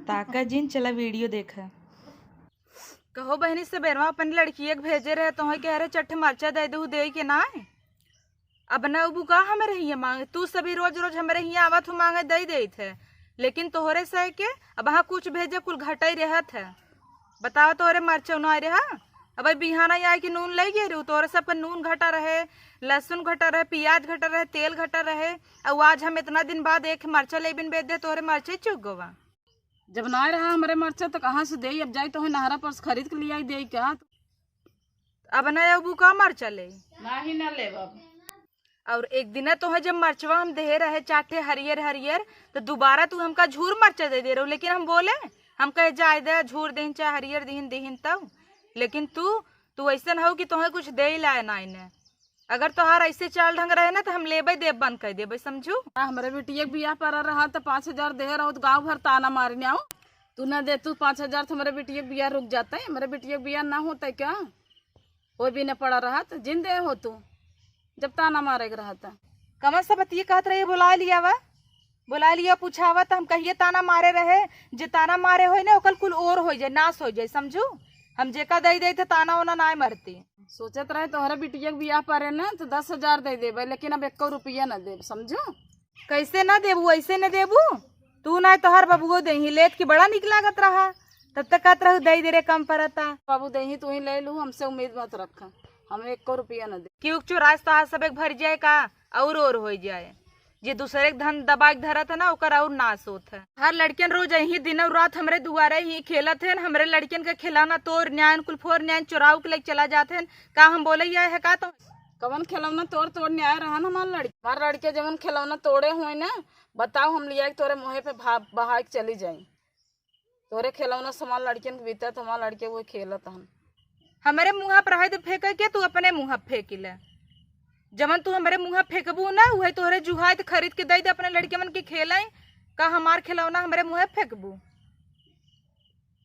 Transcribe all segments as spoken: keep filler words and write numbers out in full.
ताका जिन, चला वीडियो देखा। कहो बहिनी, सबेरवा अपन लड़किया के भेजे रहे, तोहे कहे रहे चट्ठ मरचा दे दू, दे के ना। अब ना अबू का हमरे हियाँ माँगे, तू सभी रोज रोज हमरे हियाँ आवत हो माँगे, दे देत है, लेकिन तोहरे से के अब हाँ कुछ भेजे, कुल घटाई रहत है। बताओ, तोहरे मरचा ना रहा, अब बिहाना आए कि नून ले गए रहू, तोहरे सबका नून घटा रहे, लहसुन घटा रहे, प्याज घटा रहे, तेल घटा रहे, और आज हम इतना दिन बाद एक मरचा ले बिन बेच दे, तोहरे मरचा ही चुक गवा। जब ना रहा हमरे मरचा तो कहाँ से देई? अब जाई तोहे नहरा पर से खरीद के लियाई देई का? अब ना अबू का मरचा ले? नाही ना लेब अब। और एक दिना तोहे जब मरचवा हम देहे रहे चार ठे हरियर हरियर, तो दोबारा तू हमका झूर मरचा दे दे रहो, लेकिन हम बोले, हम कहे जाए दे, झूर देहिन चाहे हरियर देहिन, देहिन तब, लेकिन तू, तू ऐसन हो कि तोहे कुछ दे ही लाए ना इन्हें। अगर तोहार ऐसे चाल ढंग रहे ना, तो हम लेबे देब बंद कर देबे, समझू? आ, हमरे बिटिया के बियाह पर रहा, तो पाँच हजार देहे रहो, तो गाँव भर ताना मारने आओ। तू ना दे, तू पाँच हजार, तो हमरे बिटिया के बियाह रुक जाता है, हमरे बिटिया के बियाह ना होता है क्या? वो भी न पड़ा रहा, तो जिन दे हो तू, जब ताना मारे के रहा था। कमल सब बतिये कहत रही, बुला लिया वा, बुला लिया, पूछावा, तो हम कहिए ताना मारे रहे, जे ताना मारे होई ना, ओकर कुल ओर हो जाए, नाश हो जाए, समझू? हम जेका दे दे थे, ताना ओना ना मरती। सोचत रहे तोहरे बिटिया के बियाह परे ना तो दस हजार दे देबे, लेकिन अब एको रुपया न देब, समझू? कैसे ना देबू, ऐसे न देबू? तू ना, तोहर बबुओ देही, लेत की बड़ा निक लागत रहा, तब तक कहत रहू दे दे रे, कम परता। बाबू देही, तू ही ले लू, हमसे उम्मीद मत रखा, हम एको रुपया न दे। क्यों चोरास तोहार सब एक भर जाए का, और और हो जाए। जे दूसरे के धन दबा के धरत है ना, ओकर और नाश होत है। हर लड़कियन रोज यही दिन और रात हमरे दुआरे ही खेलत है, हमरे लड़कियन के खिलौना तोड़ न्यायन, कुल फोर न्यायन, चोराव के लेके चला जात है। का हम बोले यह है का तो? कवन खिलौना तोड़ तोड़ न्याय रहन हमार लड़की? हमार लड़के जवन खिलौना तोड़े हुए ना, बताओ, हम लिया के तोरे मुँहे पे भा-, बहा के चली जाई। तोरे खिलौना सामान लड़कियन के बीतत, हमार लड़के वो खेलत हन। हमरे मुँह पर रहे तो फेंके के, तू अपने मुँह पर फेंक ले। जवन तू हमरे मुँह पर फेंकबू ना, उहे तोहरे जुहाई तो खरीद के दे दे अपने लड़के मन के खेले। का हमार खिलौना हमरे मुँह पर फेंकबू?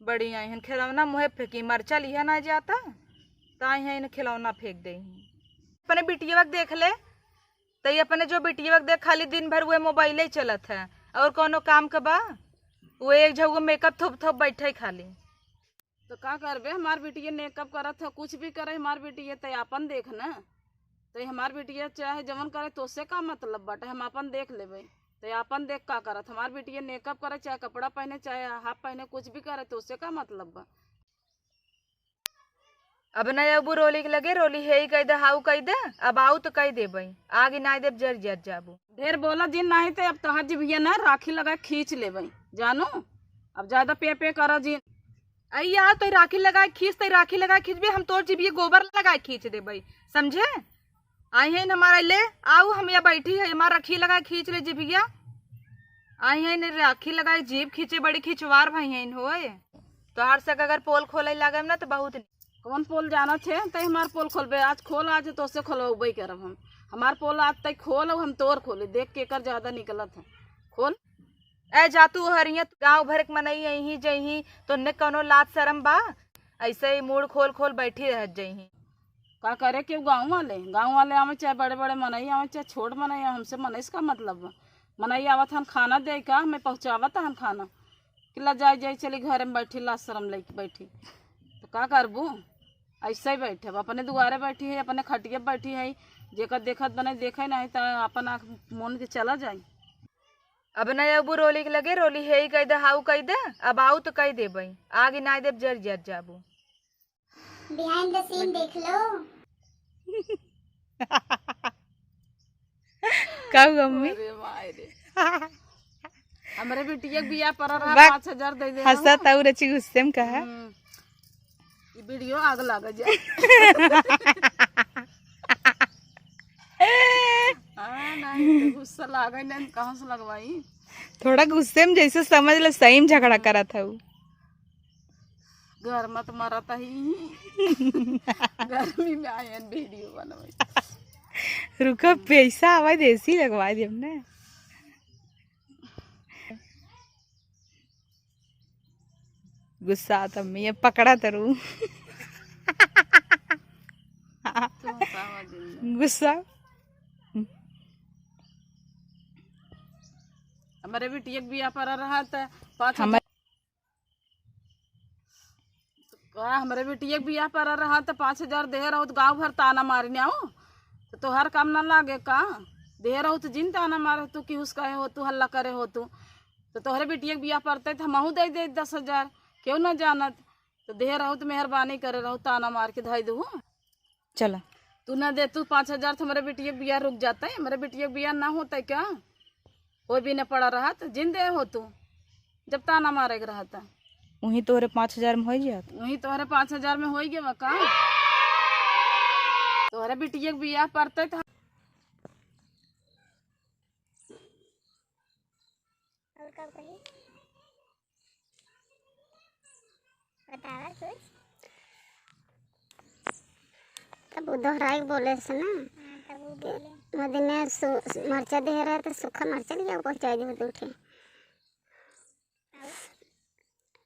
बड़ी आई हन खिलौना मुँह पर फेंकी, मरचा लिया ना जाता, ताई है इन खिलौना फेंक दे। अपने बिटिया के देख ले, त ई अपने जो बिटिया के देख, खाली दिन भर उहे मोबाइले चलत है, और कौनो काम के बा? वो एक झगो मेकअप थोप थोप बैठे खाली। तो का करबे, हमार बिटिया मेकअप करत है, कुछ भी करे हमार बिटिया, तै आपन देख ना। तै हमार बिटिया चाहे जवन करे, तोसे का मतलब बाटे, हम आपन देख लेबे। तै आपन देख का करत, हमार बिटिया मेकअप करे, चाहे कपड़ा पहने, चाहे हाफ पहने, कुछ भी करे, तोसे का मतलब बा? अब ना अबू रोली के लगे, रोली हे ही कह दे, हाउ कह दे, अब आऊ तो कह देबई, आगे ना देब, जर जर जाबू। ढेर बोला जिन, नाही ते अब तोहार जिभिया ना राखी लगा खींच लेबई, जानो, अब ज्यादा पे पे करा जिन। अइया, तो राखी लगा खींच, तो राखी लगा खींचबे, हम तोर जिभिया गोबर लगा खींच देबई, समझे? आई है हमारा ले, आऊ हम यहाँ बैठी है, हमार राखी लगा खींच ले जिभिया। आई है ने राखी लगा जीभ खींचे, बड़ी खिंचवार भाई है होए। तोहार से अगर पोल खोले लागे ना तो बहुत नि- कौन पोल जाना थे, तै हमार पोल खोलबे, आज खोल, आज तोसे खोलबे करब हम। हमार पोल आज तै खोल, हम तोर खोले, देख के कर ज्यादा निकलत है, खोल। ए जातू हरिया, गाँव भर के मनई अइहीं जइहीं, तो ने कौनो लाज शरम बा? ऐसे ही मूड़ खोल खोल बैठी रह जइहीं। का करे केहू गाँव वाले, गाँव वाले आवे चाहे बड़े बड़े मनई आवे चाहे छोट मनई आवे, हमसे मनई से का मतलब बा? मनई आवत हन खाना दे का, हमें पहुँचावत हन खाना कि ला जाई जाई चली घरे में बैठी, लाज शरम लेके बैठी, तो का करबू? ऐसे ही बैठे, अब अपने दुआरे बैठी है, अपने खटिया पे बैठी है, जेकर देखत बने देखे नहीं तो अपन आँख मूंद के चला जाई। अब ना अबू रोली के लगे, रोली हे ही कह दे, हाउ कह दे, अब आऊ तो कह देबई, आगे ना देब, जर जर जाबू। Behind the scene देख लो। का हुआ मम्मी? अरे माय रे। हमरे बिटिया के बियाह पर रहा, बा-, पाँच हजार दे दे हंसा रहू। ताऊ रची गुस्से में कहा। हम्म। ई वीडियो आग लाग जाए। हाँ, नहीं, तो गुस्सा लागे नहीं, कहाँ से लगवाई? थोड़ा गुस्से में जैसे समझ ले, सही में झगड़ा करत हऊ। घर मत मरत ही। गर्मी में आयन वीडियो बनवे। रुको, पैसा आवे, देसी लगवा दे हमने। गुस्सा आता मैं ये पकड़ा तरू। तो हंसावा दिन में। गुस्सा। हमारे बिटिया के बियाह पर रहा था, पाँच हजार हमारे हमरे बिटिया के बियाह परा रहा त पाँच हजार देहे रहू त गाँव भर ताना मारिन आऊ। त तोहर काम ना लागे का? देहे रहू त जिन ताना मारे होतू, किहुस कहे होतू, हल्ला करे होतू। त तोहरे बिटिया के बियाह परते त हमहू दे दे दस हजार, केहू ना जानत। त देहे रहू त मेहरबानी करे रहू, ताना मार के धई देहू। चला। तू ना देतू पाँच हजार त हमरे बिटिया के बियाह रुक जाते, हमरे बिटिया के बियाह ना होते का? कोई भी न पड़ा रहत, जिन देहे होतू, जब ताना मारे के रहत। उहीं तोहरे पाँच हजार में होइ जात। उहीं तोहरे पाँच हजार में होइ गवा का? तोहरे बिटिया के बियाह परते त और का कही? बतावा कुछ। तब उ दोहराई के बोले से ना। हाँ, तब उ कि बोले। वो दिन सु-, मरचा देहे रहे त सूखा मरचा लिया पहुँचाई दे दू ठे।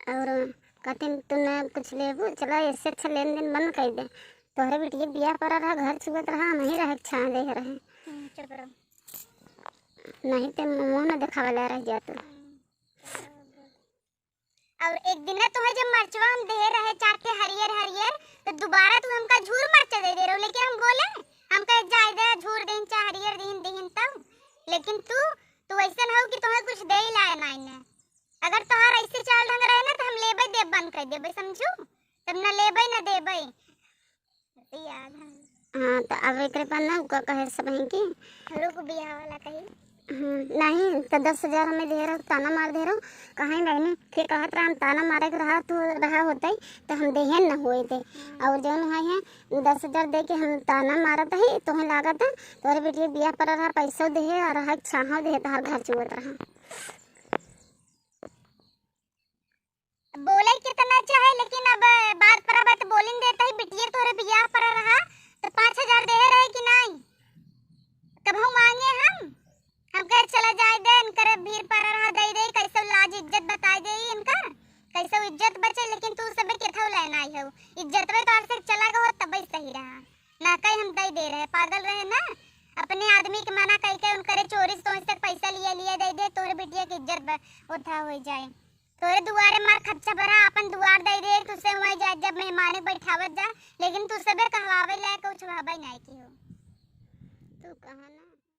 और कहतिन, "तू ना कुछ लेबू, चला, इससे अच्छा लेन देन बंद कर दे। तोहरे बिटिया के बियाह परा रहा, घर चुअत रहा, हम ही रहे के छाँह देहे रहे।" हम्म, चुप रहो। नहीं त मुँह ना देखावे ला रह जातू। हम्म, चुप रहो। और एक दिन ना तुम्हें जब मरचवा हम देहे रहे चार ठे हरियर हरियर, त दोबारा तू हमका झूर मरचा दे दे रहो, लेकिन हम बोले, हम कहे, "जाए दे, झूर देहिन चाहे हरियर देहिन, देहिन तब।" लेकिन तू, तू ऐसन हो कि तुम्हें कुछ दे ही लाए ना इन्हें। अगर तोहार ऐसे चाल ढंग रहे ना, त हम लेबे देब बंद कर देबे, समझू? तब न लेबे न देबे। याद है। हाँ, त अब एकरे पर ना का कहे सब है कि रुक, बियाह वाला कही। हम्म, नहीं, त दस हजार हमें दे रहो, ताना मार दे रहो। कहाँ बहनी, फिर कहत रहा, "हम ताना मारे के रहा, तू रहा होते, त हम देहे न होए थे।" हम्म। और जौन है, है, दस हजार दे के हम ताना मारत ही, तोहे लागत है, तोहरे बेटी के बियाह पर रहा, पैसो देहे और रहा, छाहो देहे, तोहार घर चुअत रहा। बोले कितना चाहे, लेकिन अब बात पर बात बोलिन देता ही, बिटिया तोरे बियाह पर रहा, त पाँच हजार देहे रहे कि नहीं? कबहू मांगे हम? हम कहे, "चला जाए दे, इनकर भीड़ पर रहा, दे दे, कैसे लाज इज्जत बताए दे इनकर, कैसे इज्जत बचे।" लेकिन तू सबे केथौ लेना आई हो, इज्जत में तोर से चला गो, तबे सही रहा। ना कहीं हम दे दे रहे, पागल रहे ना, अपने आदमी के मना कह के उनकरे चोरी से तोहसे पैसा लिए लिए दे दे, तोहरे बिटिया के इज्जत ब-, उठा हो जाए। तोरे दुआरे मार खच्चा भरा, अपन दुआर दे दे, तुझसे वहीं जा, जब मेहमान बैठावत जा, लेकिन तू सबे कहवावे लायक कुछ भावे नहीं की हो। तू कहा ना।